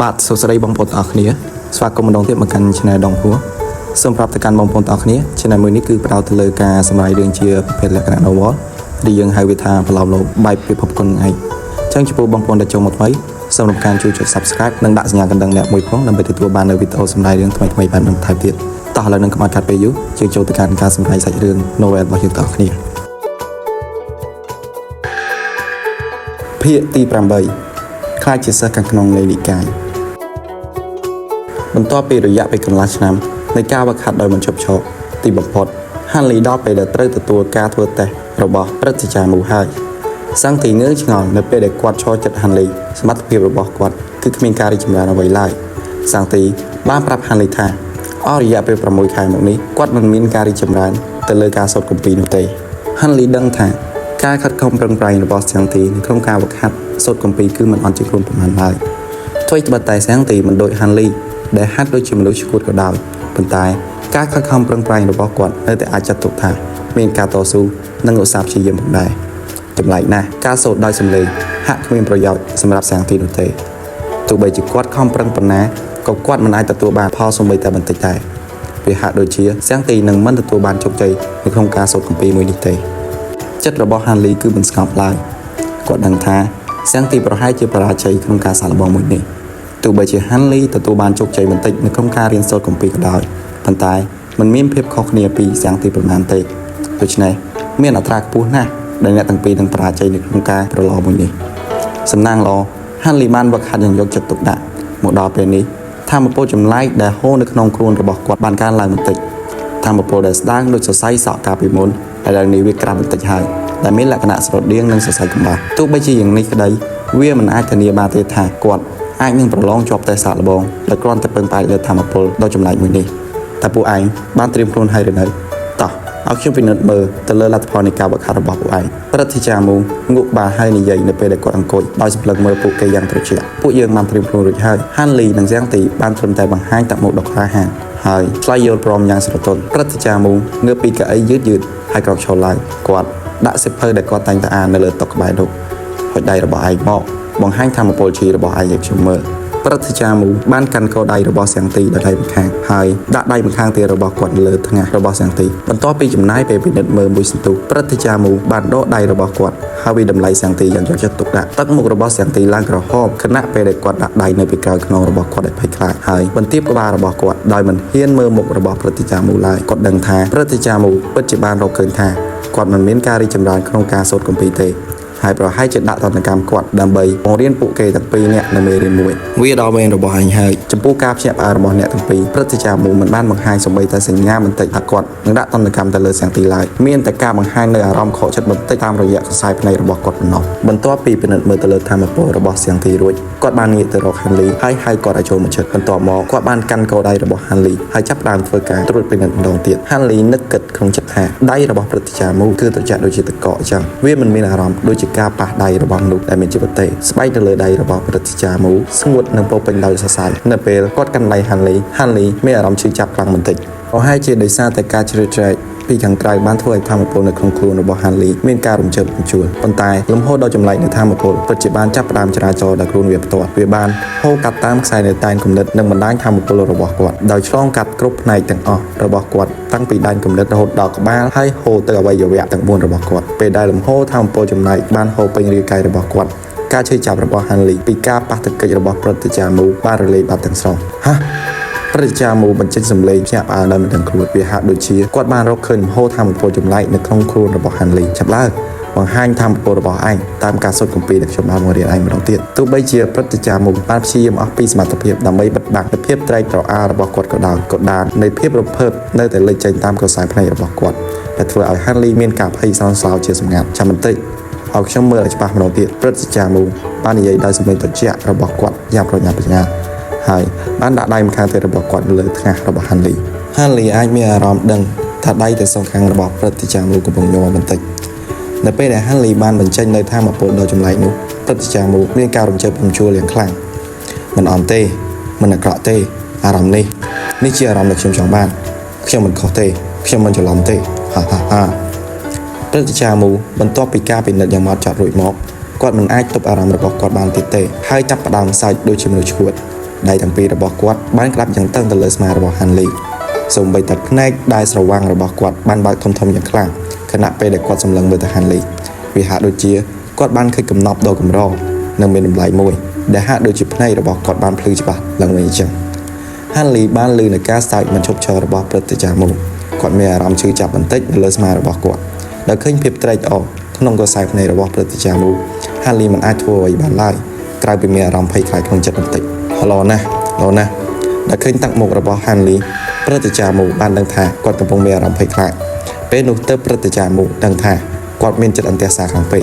បាទសួស្តីបងប្អូនទាំងអស់គ្នាស្វាគមន៍ម្ដងទៀតមកកាន់ Channel ដងហួរសូមប្រាប់ទៅកាន់បងប្អូនទាំងអស់គ្នា Channel មួយនេះគឺផ្ដោតទៅលើការសម្រាយរឿងជាប្រភេទលក្ខណៈ novel ដែលយើងហៅវាថាប្រឡោមលោកបែបពិភពគុណឯងចឹងចំពោះបងប្អូនដែលចូលមកថ្មីសូមរំខានជួយចុច Subscribe និងដាក់សញ្ញាកណ្ដឹងអ្នកមួយផងដើម្បីទទួលបាននូវវីដេអូសម្រាយរឿងថ្មីៗបែបនេះបន្ថែមទៀតតោះឥឡូវនឹងកុំឲ្យខាត់ពេលយូរយើងចូលទៅកាន់ការសម្រាយសាច់រឿង novel របស់យើងទាំងអស់គ្នាភាគទី8ខ្លាចជាសិស្សខាងក្នុងនៃនិកាយ បន្ទាប់ពីរយៈពេលកន្លះឆ្នាំនៃការវឹកហាត់ដោយមិនឈប់ឈរទីបំផុតហាន់លីដល់ពេលដែលត្រូវទទួលការធ្វើតេស្តរបស់ព្រឹទ្ធាចារ្យមូហើយសង្ឃទីងឿងឆ្ងល់នៅពេលដែលគាត់ឈរចិត្តហាន់លីសមត្ថភាពរបស់គាត់គឺគ្មានការរីកចម្រើនអ្វីឡើយសង្ឃទីបានប្រាប់ហាន់លីថាអស់រយៈពេល6ខែមកនេះគាត់មិនមានការរីកចម្រើនទៅលើការសូត្រគម្ពីរនោះទេហាន់លីដឹងថាការខិតខំប្រឹងប្រែងរបស់សង្ឃទីនៅក្នុងការវឹកហាត់សូត្រគម្ពីរគឺមិនអន់ជាងខ្លួនប៉ុន្មានឡើយ ថ្វីត្បិតតែសាំងទីមិនដូចហាន់លីដែលហាត់ដូចជាមនុស្សឈួតក៏ដោយប៉ុន្តែការខិតខំប្រឹងប្រែងរបស់គាត់នៅតែអាចចាត់ទុកថាមានការតស៊ូនិងឧស្សាហ៍ព្យាយាមផងដែរចម្លែកណាស់ការសូត្រដោយសម្លេងហាក់គ្មានប្រយោជន៍សម្រាប់សាំងទីនោះទេទោះបីជាគាត់ខំប្រឹងប៉ុណ្ណាក៏គាត់មិនអាចទទួលបានផលសូម្បីតែបន្តិចដែរវាហាក់ដូចជាសាំងទីនឹងមិនទទួលបានជោគជ័យនៅក្នុងការសូត្រគម្ពីរមួយនេះទេចិត្តរបស់ហាន់លីគឺមិនស្ងប់ឡើយគាត់ដឹងថាសាំងទីប្រហែលជាបរាជ័យក្នុងការសាកល្បងមួយនេះ ទោះបីជាហាន់លីទទួលបានជោគជ័យបន្តិចនៅក្នុងការរៀនសូត្រគម្ពីរក៏ដោយប៉ុន្តែมันមានភាពខុសគ្នាពីសាំងទីប្រមាណទេដូច្នេះមានអត្រាខ្ពស់ណាស់ដែលអ្នកទាំងពីរនឹងបរាជ័យនៅក្នុងការប្រឡងមួយនេះសំណាងល្អហាន់លីបានវឹកហាត់យ៉ាងយកចិត្តទុកដាក់មកដល់ពេលនេះធម៌ពលចម្លែកដែលហូរនៅក្នុងខ្លួនរបស់គាត់បានកើនឡើងបន្តិចធម៌ពលដែលស្ដើងដូចសរសៃសក់កាលពីមុនឥឡូវនេះវាក្រាស់បន្តិចហើយដែលមានលក្ខណៈស្រដៀងនឹងសរសៃកប្បាសទោះបីជាយ៉ាងនេះក្តីវាមិនអាចធានាបានទេថាគាត់អាចនឹងប្រឡងជាប់តេស្តសាកល្បងដោយគ្រាន់តែពឹងផ្អែកលើធម៌ពលដ៏ចម្លែកមួយនេះតែពួកឯងបានត្រៀមខ្លួនហើយឬនៅតោះឲ្យខ្ញុំពិនិត្យមើលទៅលើលទ្ធផលនៃការវឹកហាត់របស់ពួកឯងព្រឹទ្ធាចារ្យមូងក់បាហើយនិយាយនៅពេលដែលគាត់អង្គុយដោយសម្លឹងមើលពួកគេយ៉ាងត្រជាក់ពួកយើងបានត្រៀមខ្លួនរួចហើយហាន់លីនិងយ៉ាងទីបានត្រឹមតែបង្ហាញទឹកមុខដ៏ក្លាហានហើយឆ្លើយយល់ព្រមយ៉ាងស្រទន់ព្រឹទ្ធាចារ្យមូងើបពីកៅអីយឺតយឺតហើយក្រោកឈរឡើងគាត់ដាក់សៀវភៅដែលគាត់តែងតែអាននៅលើតុក្បែរនោះហុចដៃរបស់ឯងមកបង្ហាញធម៌ពលជីរបស់ឯងឲ្យខ្ញុំមើលព្រឹទ្ធាចារ្យមូបានកាន់កដៃរបស់សៀងទីដោយដៃម្ខាងហើយដាក់ដៃម្ខាងទៀតរបស់គាត់នៅលើថ្ងាសរបស់សៀងទីបន្ទាប់ពីចំណាយពេលពិនិត្យមើលមួយសន្ទុះព្រឹទ្ធាចារ្យមូបានដកដៃរបស់គាត់ហើយវាតម្លៃសៀងទីយ៉ាងយកចិត្តទុកដាក់ទឹកមុខរបស់សៀងទីឡើងក្រហមខណៈពេលដែលគាត់ដាក់ដៃនៅពីក្រោយខ្នងរបស់គាត់ឲ្យភ័យខ្លាចហើយបន្ទាបក្បាលរបស់គាត់ដោយមិនហ៊ានមើលមុខរបស់ព្រឹទ្ធាចារ្យមូឡើយគាត់ដឹងថាព្រឹទ្ធាចារ្យមូពិតជាបានរកឃើញថាគាត់មិនមានការរីកចម្រើនក្នុងការសូត្រគម្ពីរទេហើយប្រហែលជាដាក់ទណ្ឌកម្មគាត់ដើម្បីបង្រៀនពួកគេទាំងពីរនាក់នៅមេរៀនមួយវាដល់វេនរបស់ឯងហើយចំពោះការភ្ញាក់ផ្អើលរបស់អ្នកទាំងពីរព្រឹទ្ធាចារ្យមូមិនបានបង្ហាញសូម្បីតែសញ្ញាបន្តិចថាគាត់នឹងដាក់ទណ្ឌកម្មទៅលើសៀងទីឡើយមានតែការបង្ហាញនៅអារម្មណ៍ខកចិត្តបន្តិចតាមរយៈសរសៃភ្នែករបស់គាត់ប៉ុណ្ណោះបន្ទាប់ពីពិនិត្យមើលទៅលើធម៌ពលរបស់សៀងទីរួចគាត់បានងាកទៅរកហាន់លីហើយហៅគាត់ឲ្យចូលមកជិតបន្ទាប់មកគាត់បានកាន់កដៃរបស់ហាន់លីហើយចាប់ផ្ដើមធ្វើការត្រួតពិនិត្យម្ដងទៀតហាន់លីនឹកគិតក្នុងចិត្តថាដៃរបស់ព្រឹទ្ធាចារ្យមូគឺត្រជាក់ដូចជាទឹកកកអញ្ចឹងវាមិនមានអារម្មណ៍ដូចជាការប៉ះដៃរបស់មនុស្សដែលមានជីវិតទេស្បែកនៅលើដៃរបស់ព្រឹទ្ធាចារ្យមូស្ងួតនិងពោពេញដោយសរសៃនៅពេលគាត់កាន់ដៃហាន់លីហាន់លីមានអារម្មណ៍ឈឺចាប់ខ្លាំងបន្តិចប្រហែលជាដោយសារតែការជ្រៀតជ្រែកពីខាងក្រៅបានធ្វើឲ្យធម៌ពលនៅក្នុងខ្លួនរបស់ហាន់លីមានការរំជើបរំជួលប៉ុន្តែលំហូរដ៏ចម្លែកនៃធម៌ពលពិតជាបានចាប់ផ្ដើមចរាចរណ៍ដោយខ្លួនវាផ្ទាល់វាបានហូរកាត់តាមខ្សែនៃដែនគំនិតនិងបណ្ដាញធម៌ពលរបស់គាត់ដោយឆ្លងកាត់គ្រប់ផ្នែកទាំងអស់របស់គាត់តាំងពីដែនគំនិតរហូតដល់ក្បាលហើយហូរទៅអវយវៈទាំង4របស់គាត់ពេលដែលលំហូរធម៌ពលចំណែកបានហូរពេញរាងកាយរបស់គាត់ការឈឺចាប់របស់ហាន់លីពីការប៉ះទង្គិចរបស់ព្រឹទ្ធាចារ្យមូបានរលាយបាត់ទាំងស្រុងហាព្រឹទ្ធាចារ្យមូបញ្ចេញសម្លេងភ្ញាក់ផ្អើលដោយមិនដឹងខ្លួនវាហាក់ដូចជាគាត់បានរកឃើញលំហូរធម៌ពលចម្លែកនៅក្នុងខ្លួនរបស់ហាន់លីចាប់ឡើងបង្ហាញធម៌ពលរបស់ឯងតាមការសូត្រគម្ពីរដែលខ្ញុំបានបង្រៀនឯងម្ដងទៀតទោះបីជាព្រឹទ្ធាចារ្យមូបានព្យាយាមអស់ពីសមត្ថភាពដើម្បីបិទបាំងនូវភាពត្រេកត្រអាលរបស់គាត់ក៏ដោយក៏ដាននៃភាពរំភើបនៅតែលេចចេញតាមក្រសែភ្នែករបស់គាត់ដែលធ្វើឲ្យហាន់លីមានការភ័យសោសោជាសម្ងាត់ចាំបន្តិចឲ្យខ្ញុំមើលឲ្យច្បាស់ម្ដងទៀតព្រឹទ្ធាចារ្យមូបាននិយាយដោយសម្លេងត្រជាក់របស់គាត់យ៉ាងប្រញាប់ប្រញាល់ហើយបានដាក់ដៃម្ខាងទៀតរបស់គាត់នៅលើថ្ងាសរបស់ហាន់លីហាន់លីអាចមានអារម្មណ៍ដឹងថាដៃទាំងសងខាងរបស់ព្រឹទ្ធាចារ្យមូកំពុងញ័របន្តិចនៅពេលដែលហាន់លីបានបញ្ចេញនៅធម៌ពលដ៏ចម្លែកនោះព្រឹទ្ធាចារ្យមូមានការរំជើបរំជួលយ៉ាងខ្លាំងមិនអន់ទេមិនអាក្រក់ទេអារម្មណ៍នេះនេះជាអារម្មណ៍ដែលខ្ញុំចង់បានខ្ញុំមិនខុសទេខ្ញុំមិនច្រឡំទេហាហាហាព្រឹទ្ធាចារ្យមូបន្ទាប់ពីការពិនិត្យយ៉ាងម៉ត់ចត់រួចមកគាត់មិនអាចទប់អារម្មណ៍របស់គាត់បានទៀតទេហើយចាប់ផ្ដើមសើចដូចជាមនុស្សឈួត ដៃទាំងពីររបស់គាត់បានក្តាប់យ៉ាងតឹងទៅលើស្មារបស់ហាន់លីសូម្បីតែភ្នែកដែលស្រវាំងរបស់គាត់បានបើកធំៗយ៉ាងខ្លាំងខណៈពេលដែលគាត់សម្លឹងមើលទៅហាន់លីវាហាក់ដូចជាគាត់បានឃើញកំណប់ដ៏កម្រនិងមានតម្លៃមួយដែលហាក់ដូចជាភ្នែករបស់គាត់បានភ្លឺច្បាស់ឡើងវិញអញ្ចឹង ហាន់លីបានឮនូវការសើចមិនឈប់ឈររបស់ព្រឹទ្ធាចារ្យមូគាត់មានអារម្មណ៍ឈឺចាប់បន្តិចនៅលើស្មារបស់គាត់ដោយឃើញភាពត្រេកអរក្នុងកសែភ្នែករបស់ព្រឹទ្ធាចារ្យមូហាន់លីមិនអាចធ្វើអ្វីបានឡើយក្រៅពីមានអារម្មណ៍ភ័យខ្លាចក្នុងចិត្តបន្តិចល្អណាស់ល្អណាស់ដែលឃើញទឹកមុខរបស់ហាន់លីព្រឹទ្ធាចារ្យមូបានដឹងថាគាត់កំពុងមានអារម្មណ៍ភ័យខ្លាចពេលនោះទើបព្រឹទ្ធាចារ្យមូដឹងថាគាត់មានចិត្តអន្ទះសារខ្លាំងពេក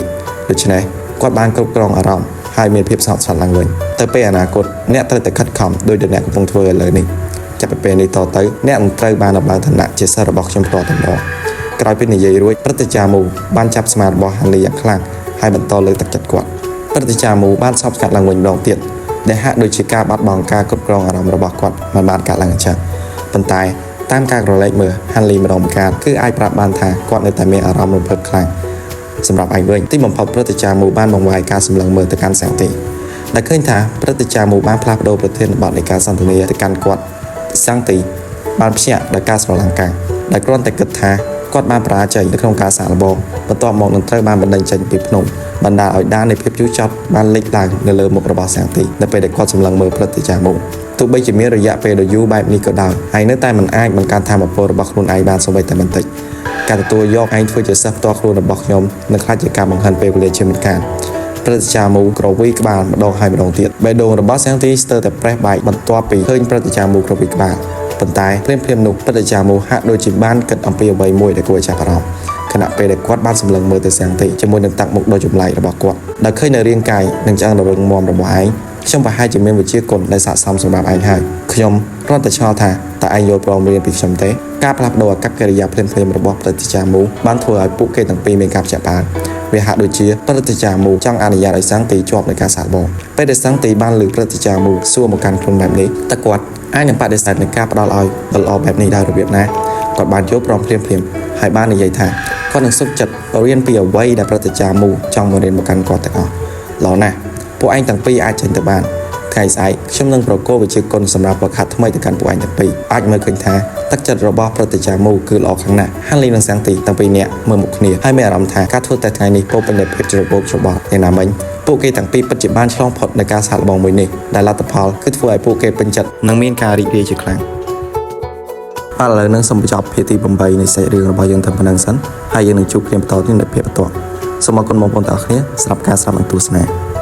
ដូច្នេះគាត់បានគ្រប់គ្រងអារម្មណ៍ហើយមានភាពស្ងប់ស្ងាត់ឡើងវិញទៅពេលអនាគតអ្នកត្រូវតែខិតខំដោយដែលអ្នកកំពុងធ្វើឥឡូវនេះចាប់ពីពេលនេះតទៅអ្នកនឹងត្រូវបានដំឡើងឋានៈជាសិស្សរបស់ខ្ញុំផ្ទាល់តែម្ដងក្រោយពីនិយាយរួចព្រឹទ្ធាចារ្យមូបានចាប់ស្មារបស់ហាន់លីយ៉ាងខ្លាំងហើយបន្តលើកទឹកចិត្តគាត់ព្រឹទ្ធាចារ្យមូបានសោកស្កាត់ឡើងវិញម្ដងទៀតដែលហាក់ដូចជាការបាត់បង់ការគ្រប់គ្រងអារម្មណ៍របស់គាត់មិនបានកើតឡើងអញ្ចឹងប៉ុន្តែតាមការក្រឡេកមើលហាន់លីម្ដងម្កាលគឺអាចប្រាប់បានថាគាត់នៅតែមានអារម្មណ៍រំភើបខ្លាំង សម្រាប់ឯងវិញទីបំផុតព្រឹទ្ធាចារ្យមូបានបង្វែរការសម្លឹងមើលទៅកាន់សាំងទីដែលឃើញថាព្រឹទ្ធាចារ្យមូបានផ្លាស់ប្ដូរប្រធានបទនៃការសន្ទនាទៅកាន់គាត់សាំងទីបានភ្ញាក់ដោយការស្រឡាំងកាំងដែលគ្រាន់តែគិតថាគាត់បានបរាជ័យនៅក្នុងការសាកល្បងបន្ទាប់មកនឹងត្រូវបានបណ្តេញចេញពីភ្នំបណ្ដាលឲ្យដាននៃភាពយូរចត់បានលេចឡើងនៅលើមុខរបស់សាំងទីនៅពេលដែលគាត់សម្លឹងមើលព្រឹទ្ធាចារ្យមូទោះបីជាមានរយៈពេលដ៏យូរបែបនេះក៏ដោយហើយនៅតែមិនអាចបង្កើនធម៌ពលរបស់ខ្លួនឯងបានសូម្បីតែបន្តិច ការទទួលយកឯងធ្វើជាសិស្សផ្ទាល់ខ្លួនរបស់ខ្ញុំនឹងក្លាយជាការបង្ហាញពេលវេលាជាមិនខានព្រឹទ្ធាចារ្យមូក្រវីក្បាលម្ដងហើយម្ដងទៀតបេះដូងរបស់សាំងទីស្ទើរតែប្រេះបែកបន្ទាប់ពីឃើញព្រឹទ្ធាចារ្យមូក្រវីក្បាលប៉ុន្តែភ្លាមៗនោះព្រឹទ្ធាចារ្យមូហាក់ដូចជាបានគិតអំពីអ្វីមួយដែលគួរឲ្យចាប់អារម្មណ៍ខណៈពេលដែលគាត់បានសម្លឹងមើលទៅសាំងទីជាមួយនឹងតាក់មុខដ៏ចម្លែករបស់គាត់ដែលឃើញនៅរាងកាយនិងឆ្អឹងដ៏រឹងមាំរបស់ឯងខ្ញុំប្រហែលជាមានវិជ្ជាគុណដែលស័ក្តិសមសម្រាប់ឯងហើយខ្ញុំគ្រាន់តែឆ្ងល់ថាតើឯងយល់ព្រមរៀនពីខ្ញុំទេការផ្លាស់ប្ដូរអាកប្បកិរិយាភ្លាមៗរបស់ព្រឹទ្ធាចារ្យមូបានធ្វើឲ្យពួកគេទាំងពីរមានការភ្ញាក់ផ្អើលវាហាក់ដូចជាព្រឹទ្ធាចារ្យមូចង់អនុញ្ញាតឲ្យសាំងទីជាប់ในការសាកល្បងពេលដែលសាំងទីបានលើព្រឹទ្ធាចារ្យមូសួរមកកាន់ខ្លួនបែបនេះតើគាត់អាចនឹងបដិសេធនឹងការផ្ដល់ឲ្យដ៏ល្អបែបនេះដោយរបៀបណាគាត់បានយល់ព្រមភ្លាមៗហើយបាននិយាយថាគាត់នឹងសុខចិត្តរៀនពីអ្វីដែលព្រឹទ្ធាចារ្យមូចង់មករៀនមកកាន់គាត់ទាំងអស់ល្អណាស់ពួកឯងទាំងពីរអាចចេញទៅបានថ្ងៃស្អែកខ្ញុំនឹងប្រកល់វិជ្ជាគុណសម្រាប់វឹកហាត់ថ្មីទៅកាន់ពួកឯងទាំងពីរអាចមើលឃើញថាទឹកចិត្តរបស់ព្រឹទ្ធាចារ្យមូគឺល្អខ្លាំងណាស់ហាន់លីនិងសាំងទីទាំងពីរនាក់មើលមុខគ្នាហើយមានអារម្មណ៍ថាការធ្វើតែថ្ងៃនេះពោរពេញដោយភាពច្របូកច្របល់យ៉ាងណាមិញពួកគេទាំងពីរពិតជាបានឆ្លងផុតនៅការសាកល្បងមួយនេះដែលលទ្ធផលគឺធ្វើឲ្យពួកគេពេញចិត្តនិងមានការរីករាយជាខ្លាំងបាទឥឡូវនឹងសូមបញ្ចប់ភាគទី8នៃសាច់រឿងរបស់យើងតែប៉ុណ្្នឹងសិនហើយយើងនឹងជួបគ្នាបន្តទៀតនៅភាគបន្ទាប់សូមអរគុណបងប្អូនទាំងអស់គ្នាសម្រាប់ការស្ដាប់និងទស្សនា។